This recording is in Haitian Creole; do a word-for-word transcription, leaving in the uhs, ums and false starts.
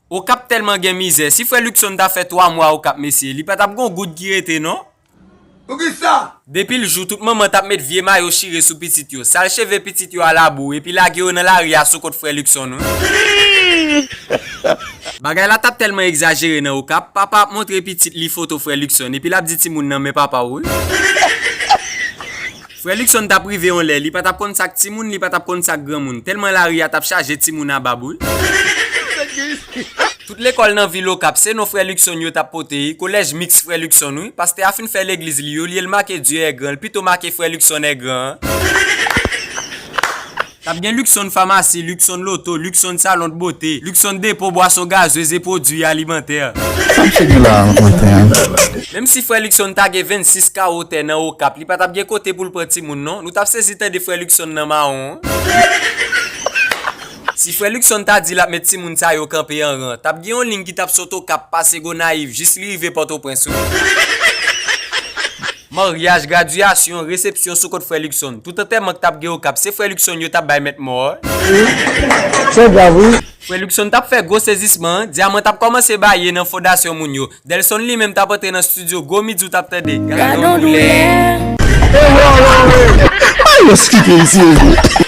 Okap tèlman gen mizè, si frè Luckson ta fè twa mwa Okap, mesye, li pa t ap gen yon goud ki rete, non. Poukisa? Depi l jou, tout manman t ap met vye mayo chire sou pitit yo, sal cheve pitit yo a labou, epi lage yo nan lari a sou kont frè Luckson, wi. Bagay la t ap tèlman egzajere nan Okap, papa ap montre pitit li foto frè Luckson, epi l ap di timoun nan men papa w, wi. Frè Luckson t ap rive yon lè, li pa t ap konn sa k timoun, li pa t ap konn sa k granmoun, tèlman lari a t ap chaje timoun a bab, wi. Tout lekòl nan vil Okap, se non frè Luckson yo t ap pote, wi. Kolèj miks frè Luckson, wi. Pastè a fin fè legliz li, olye l make Dye è gran, l pito make frè Luckson è gran. T ap gen Luckson famasi, Luckson loto, Luckson salon de bote, Luckson depo bwason gazez e pwodui alimantè. Sa m figi la maten an. Menm si frè Luckson ta gen vennsis kawo tè nan Okap, li pa t ap gen kote pou l pran timoun, non. Nou t ap sezi tande frè Luckson nan mawon. Si frè Luckson ta di l ap met timoun sa yo kanpe an ran, t ap gen yon liy ki t ap sot Okap, pase Gonayiv, jis li rive Pòtoprens, wi. Maryaj, gradyasyon, resepsyon sou kont frè Luckson. Tout antèman k t ap gen Okap, se frè Luckson yo t ap bay mèt mò, wi. Se grav, wi. Frè Luckson t ap fè gwo sezisman, dyaman t ap kòmanse baye nan fondasyon moun yo. Delson li menm t ap antre nan estidyo, gwo midi w t ap tande. Gad yon doulè. Ay, yo site isi, isi.